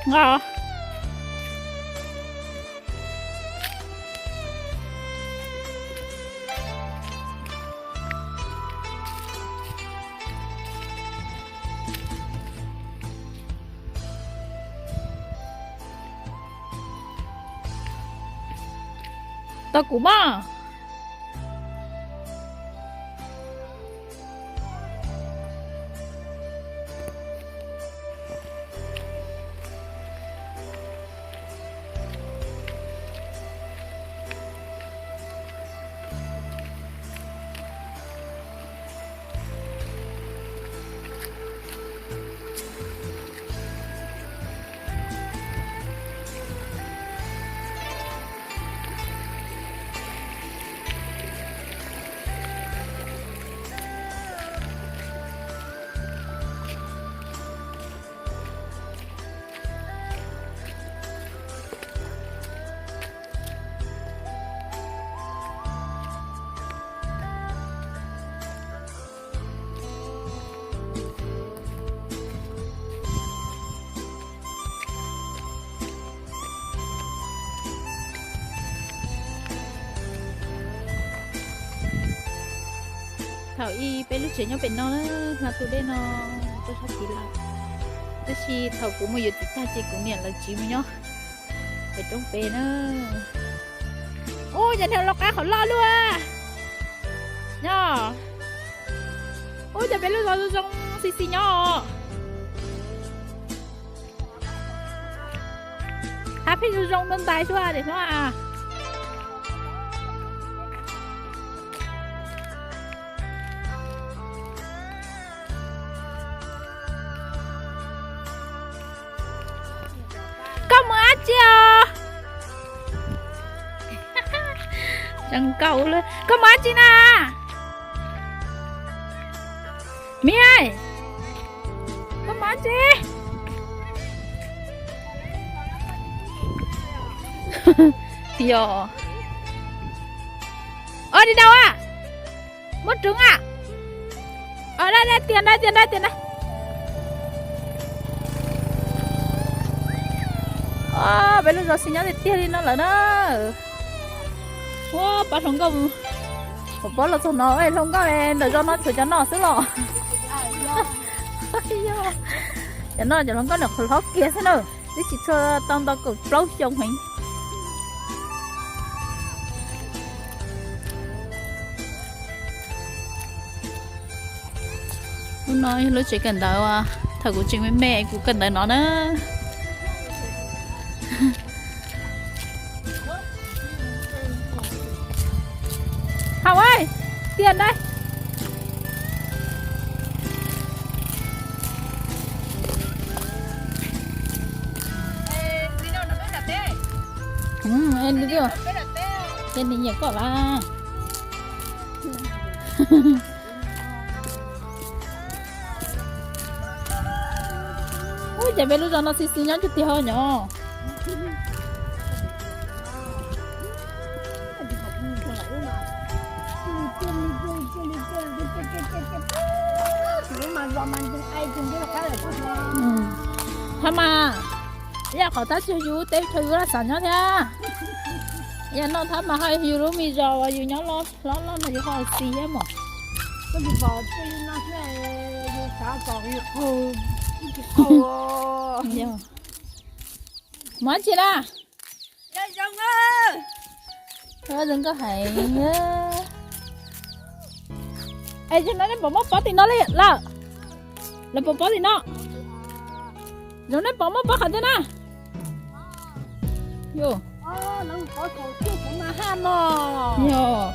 Nqa. Tau kuv mas. Thaum ub peb lub tsev nyob pem no na, hla tus dej no tuaj sab tid lawm. Tab sis thaum kuv mus yuav txiv tag ces kuv niam lawv tsiv mus nyob pem roob pem na. Ub, cov niag lauj kaub qhov loj luaj nyob. Ub, cov peb lub zos zoo zoo xis xis nyob os. Hab pheej zoo zoo ntais suab tes hlob. Koj mus dab tsi os? Koj mus dab tsi na? Miv, koj mus dab tsi? Yog. Ua li dau a, muab rwv a. Tiag nrag, tiag nrag, tiag nrag. Peb lub zos xis nyob tiag tiag li no lawm na. Ua pab hluas nkauj, pab los txog no hluas nkauj ntawm zos no tshuav cov no xwb los. Cov no cov hluas nkauj ntawm qhov hlob kiag xwb na, twb tsis tshua tau nto kaum plaub xyoo heev. Lub no yog lub tsev kawm ntawv, thaum kuv tseem me me kuv kawm ntawv no na. Hau, tiag ntag. Ces nws nyiam koj las. Ub, ces peb lub zos no xis xis nyob ntsug tiag ho nyob. Thab mas, yam qhov thab tsis yus teb chaws yus laj xav nyob thiab. Yam no thab mas ho yus lub me zos uas yus nyob los hlob los no yus ho xis thiab mas. Mus dab tsi na? Zoo nkauj heev. Es yog no nej puas muab pob tim no li lawm? Lawv puas pob tim no? Zoo nej puas muab pob qhov twg na? Yog. Yog.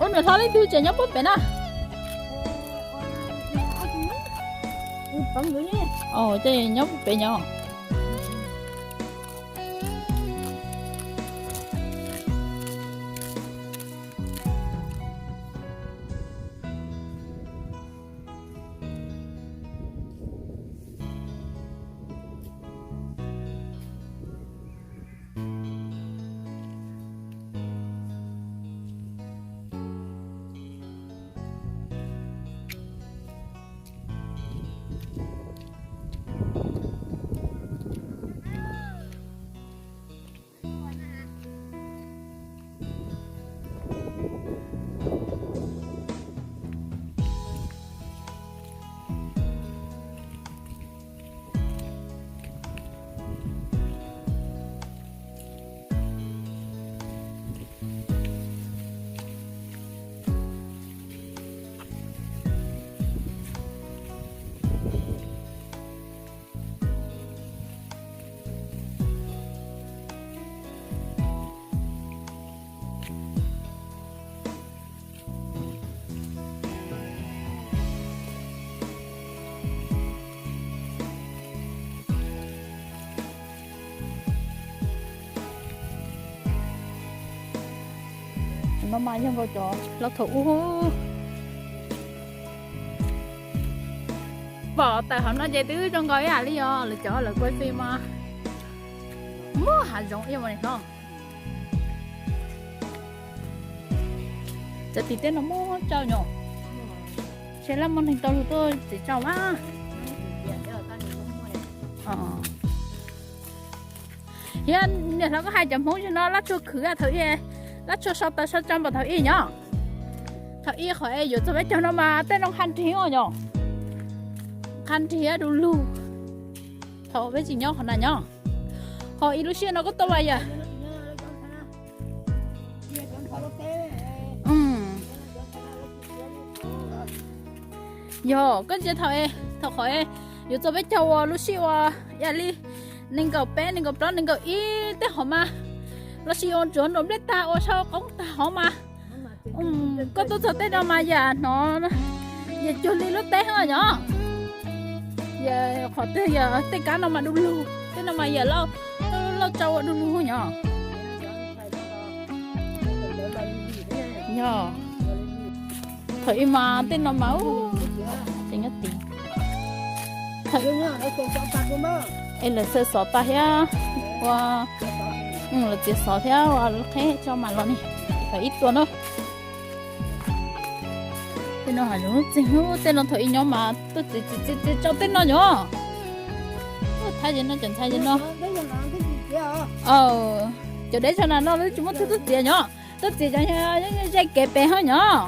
Ua nws hlob leej twg tseem nyob puag pem na? Ces nyob puag pem nyob. No mas yog nkaus cov hlob thaum ub. Pom tawm hauv no ces twb zoo nkaus ib yam li os, lawv cov lawv kuaj fij mas muaj hav zoov ib yam li no. Cov tim tej no muaj tsau nyom, ces laj muaj neeg tau lug tuaj txiav tsau mas. Thiab niam hlob koj hais cov Hmoob zig no laj tshuaj khwv thaum ub, laj tshuaj so taws so tsau npaum thaum ub nyob. Thaum ub qhov es yuav txog peb caug no mas tej no qha nrig os yom, qha nrig du lug. Thaum peb tsis nyob qhov na nyob, ho ib lub sij hawm no koj tuaj mas yog Yog koj ntsia thaum, thaum qhov yuav txog peb caug uas lub sij uas yam li nees nkaum peb, nees nkaum plaub, nees nkaum ib tej hov mas, los sis ua ntsuav nruas nplej tag ua sau qoob tag hov mas, koj tuaj txog tej no mas yam hnov yam cuag li lub teb hov yom. Yam qhov twg yam tej kab no mas du lug, tej no mas yam lauj tsau ua du lug yom. Yog thaum ub mas tej no mas, es lawv xaws xov tag thiab ua, lawv txiav xov thiab ua qheb tso mas los ne, thaum ub tuaj na. Tej no hav zoov lub txeeg, tej no thaum ub nyob mas tuaj txiav txiav txiav tsau tej no yom. Thaj ze no cov ntxhais ze no, cov deb zog na no lawv tsis muaj tug tuaj txiav yom, tuaj txiav cov ze kev pem hov yom.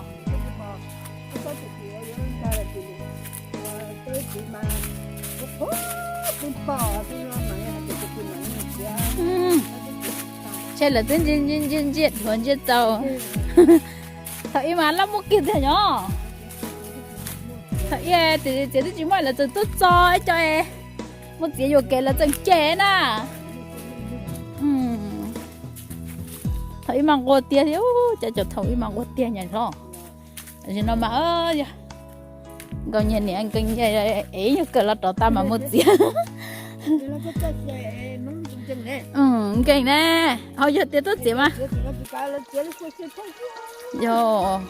Ntshe lawv twb ntsia ntsia ntsia dhuav ntsia txaus. Thaum ub mas laj muaj kiag tiag yom. Thaum ub txiav twb tsis muaj lawv txawm tuaj txo ib co, mus txiav yuam kev lawv txawm cem na. Thaum ub mas nquag tiag thiab, cov cov thaum ub mas nquag tiag nyuam hlob. Tam sim no mas yog nkaus nyias niam nkees nyias ev yog kawm los rov tas mas mus txiav. Nkees ne, ho yog tias tuaj txiav mas, yog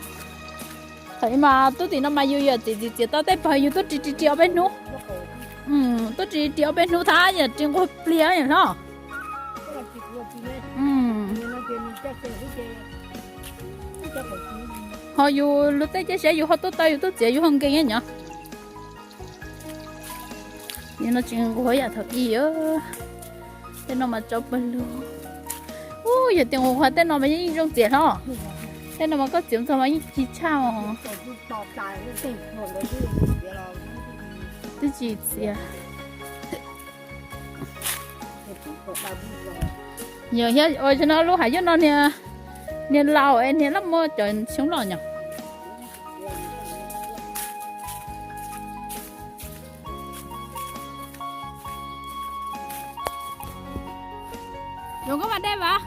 thaum ub mas tuaj tim no mas yus yam txiav txiav txiav tau tej pawg yus tuaj ris ris ris ob peb hnub. Tuaj ris ris ob peb hnub thab yam ris nquag pliag nyuam hlob. Ho yus luag tej cia siab yus ho tuaj tau yus tuaj txiav yus ho nkees nyob. Yus no tsis nquag yam thaum ub. Tej no mas tsau pawg lug. Ub, yog tias nquag tej no mas yeej zoo txiav hlob. Tej no mas koj txiav txog mas yeej ci tshaj os. Twb tsis txiav. Yog thiab ua no lub hav yoj no niag laus es niag laj muaj cov xyoob loj nyom. Zoo koj mas dej vas.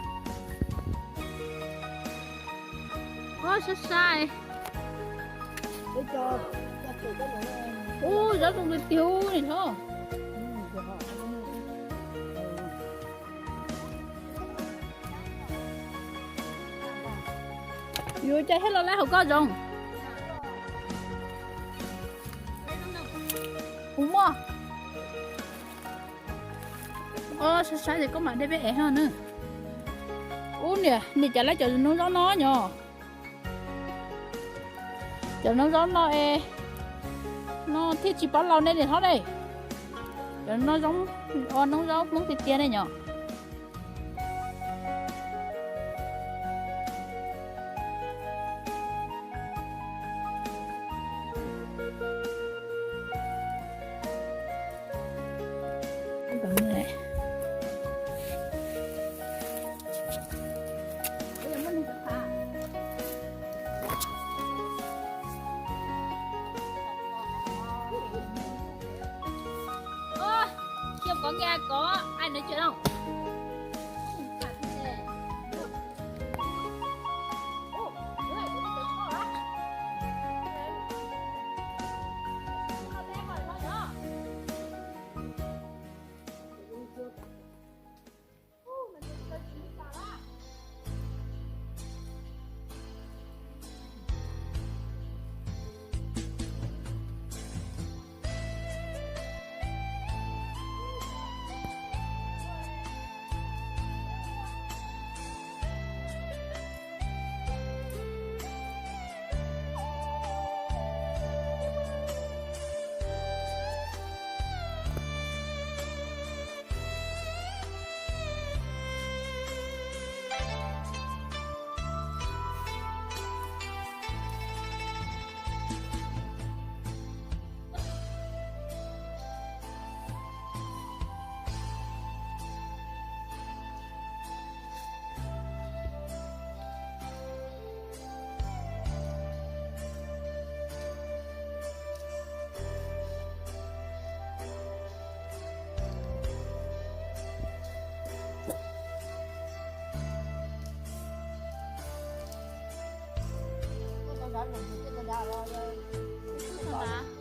Ua sai sai. Ub, zaub zoo tiag tiag ub niam hlob. Yus cas thiaj los laib hauv koj zoo. Kuv muaj. Ua sai sai ces koj mam dej peb ev ho na. Ub niam, niam cas laib cov noob zaub no nyom. Cov noob zaub no es, no thiaj tsis paub laus ne niam hlob ne. Cov noob zaub, ua noob zaub Hmoob tiag tiag ne nyom. Ơ, khiêm có nghe có ai nói chuyện không? Tus dav los, tus dav.